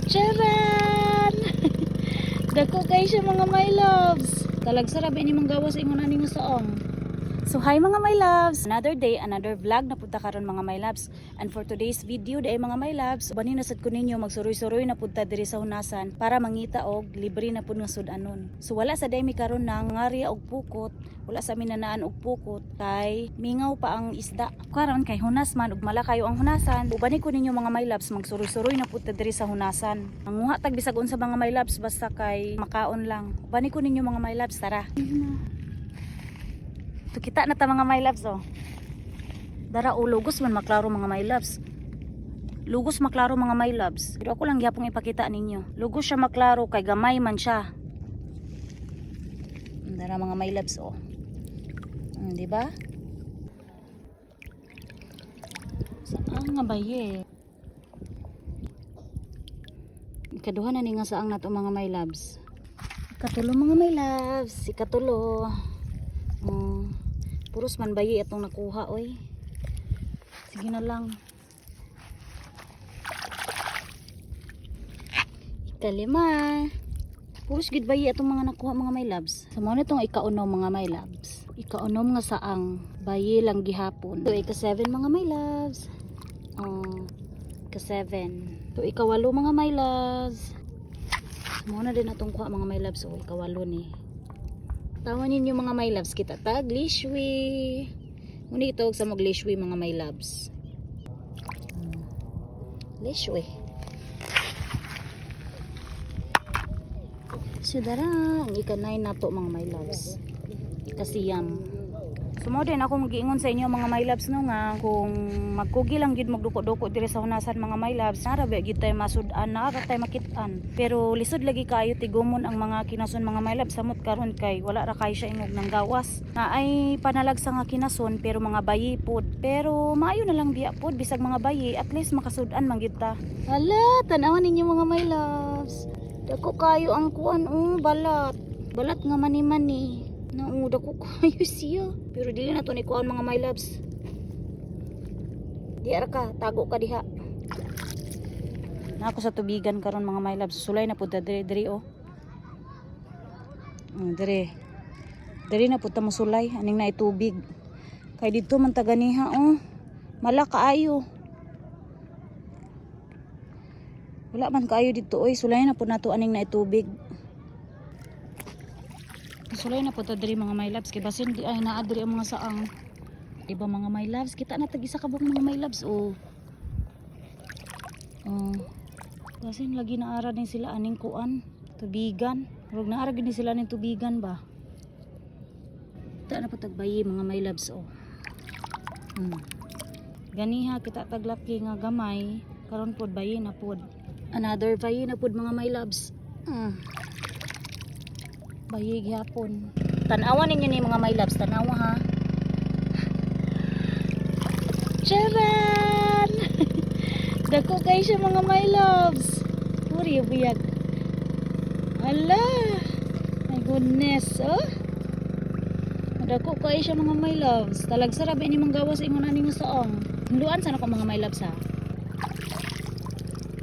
Charan! Dako kay siya, mga my loves. Talagsa ra ba ni manggawas ingon ani nga saong. So hi, mga my loves! Another day, another vlog na punta karon, mga my loves. And for today's video day, mga my loves, bani na sad ko ninyo magsuroy-suroy na punta diri sa hunasan para mangita og libre na pud nga sud-anon. So wala sa day mi karon nang ngarya og pukot, wala sa minanaan og pukot kay mingaw pa ang isda. Karon kay hunas man ug mala kayo ang hunasan. Ubani ko ninyo, mga my loves, magsuroy-suroy na punta diri sa hunasan. Manguha tag bisag unsa, mga my loves, basta kay makaon lang. Ubani ko ninyo, mga my loves, tara. To kita na ta, mga my loves, oh. Dara o, lugos man maklaro, mga my loves. Lugos maklaro, mga my loves. Pero ako lang gyapong ipakita ninyo. Lugos siya maklaro kay gamay man siya. Dara, mga my loves, oh. Di ba? Saan nga ba ye? Ikaduha na ni nga saang nato, mga my loves. Ikatulo, mga my loves. Ikatulo. Oh, puros man bayi atong nakuha, oy. Sige na lang. Ikalima. Puros gid bayi atong mga nakuha, mga my loves. Sa mo na itong ikaunom, mga my loves. Ikaunom nga saang bayi lang gihapon. To ika-7, mga my loves. Oh, ika-7. To ikawalo, mga my loves. Sa mo na din atong kuha, mga my loves. Oh, ikawalo ni. Tawa ninyo, mga my loves, kita tag lishwi. Muni ito sa mag lishwi, mga my loves. Lishwi. So dara, ang ika-9 nato, mga my loves. Kasiyam. So mo din ako magiingon sa inyo, mga my loves, no, nga kung magkugi lang gid magduko-duko diri sa hunasan, mga my loves, nara ba gid tay masud-an, nara tay makit-an. Pero lisod lagi kayo tigumon ang mga kinason, mga my loves, samot karon kay wala ra kay siya ingog nang gawas. Na ay panalagsa nga kinason pero mga bayi pod. Pero maayo na lang biya pod bisag mga bayi, at least makasud-an man gid ta. Hala, tan-awan ninyo, mga my loves. Dako kayo ang kuan, oh, balat. Balat nga mani-mani. Nauda ko kayo siya. Pero dili na to ni kuan, mga my loves. Di ara ka, tago ka diha. Na ako sa tubigan karon, mga my loves. Sulay na pud ta diri diri oh. Oh, diri. Diri na pud ta mosulay aning naay tubig. Kay didto man taganiha oh. Mala kaayo. Wala man kaayo didto oy. Sulay na pud nato aning naay tubig. Sulay na po ta diri, mga my loves, kay basin di ay naa diri ang mga saang. Di ba, mga my loves, kita na tag isa ka buok, mga my loves, oh. Oh. Basin lagi naara din sila aning kuan, tubigan. Murag naara gid ni sila ning tubigan ba. Kita na po tagbayi, mga my loves, oh. Ganiha kita taglaki nga gamay, karon pod bayi na pod. Another bayi na pod, mga my loves. Bayi gihapon. Tan-awa ninyo ni, mga my loves, tanawa ha. Charan! Dako kay siya, mga my loves. Puri buyag. Ala! My goodness, oh. Dako kay siya, mga my loves. Talagsa ra ba ni manggawas ingon ani nga saong. Hinduan sana ko, mga my loves, ha.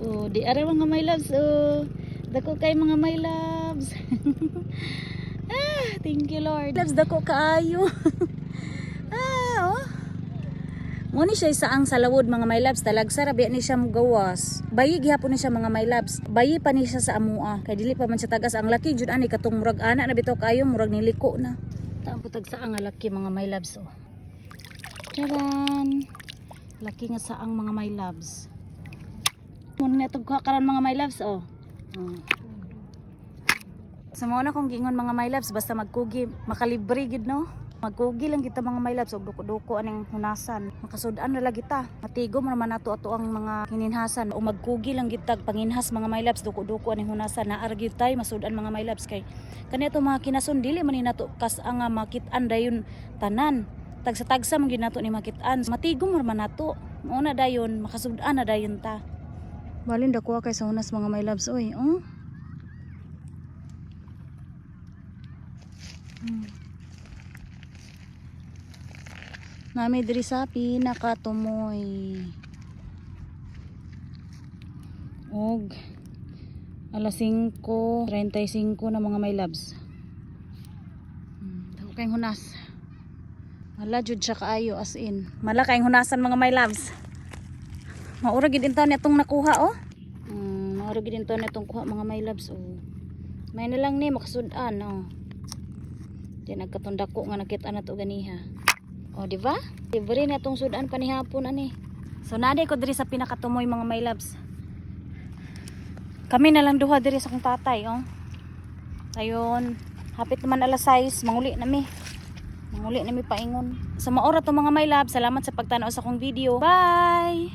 Oh, di ara, mga my loves, oh. Dako kay, mga my loves. Ah, thank you, Lord. Loves, dako kaayo. Ah, oh. Mo ni siya saang salawod, mga my loves, talagsa ra biya ni siya mugawas. Bayi gihapon ni siya, mga my loves. Bayi pa ni siya sa amua. Kay dili pa man siya tagas ang laki jud ani katong murag ana na bitaw kaayo, murag niliko na. Taang putag saang nga laki, mga my loves, oh. Charan. Laki nga saang, mga my loves. Mo na itong karon, mga my loves, oh. Oh. Sa mga na kong giingon, mga my loves, basta magkugi, makalibre gid no. Magkugi lang kita, mga my loves, og duko-duko aning hunasan. Makasud-an na lang kita. Matigo man naman nato ato ang mga hininhasan o magkugi lang gid tag panginhas, mga my loves, duko-duko aning hunasan naa ra gyud tay masud-an, mga my loves, kay kani ato mga kinason dili man ni nato kas ang nga makit-an dayon tanan. Tagsa-tagsa man gyud nato ni makit-an. Matigo man man nato. Mao na dayon makasud-an na dayon ta. Balin dako kay sa hunas, mga my loves, oy. Oh. Nami diri sa pinakatumoy. Og Alas 5:35 na, mga my loves. Dako kayong hunas. Mala jud siya kaayo, as in. Mala kayong hunasan, mga my loves. Maura gid intawon atong nakuha, oh. Maura gid intawon atong kuha, mga my loves, oh. May na lang ni makasud-an, oh. Di nagkatundako nga nakita na to ganiha. Oh, di ba? Libre na atong sudan panihapon ani. So naday ko diri sa pinakatumoy, mga my loves. Kami na lang duha diri sa akong tatay, oh. Ayun, hapit naman alas 6, manguli na mi. Manguli na mi paingon. Sa maora to, mga my love, salamat sa pagtanaw sa akong video. Bye!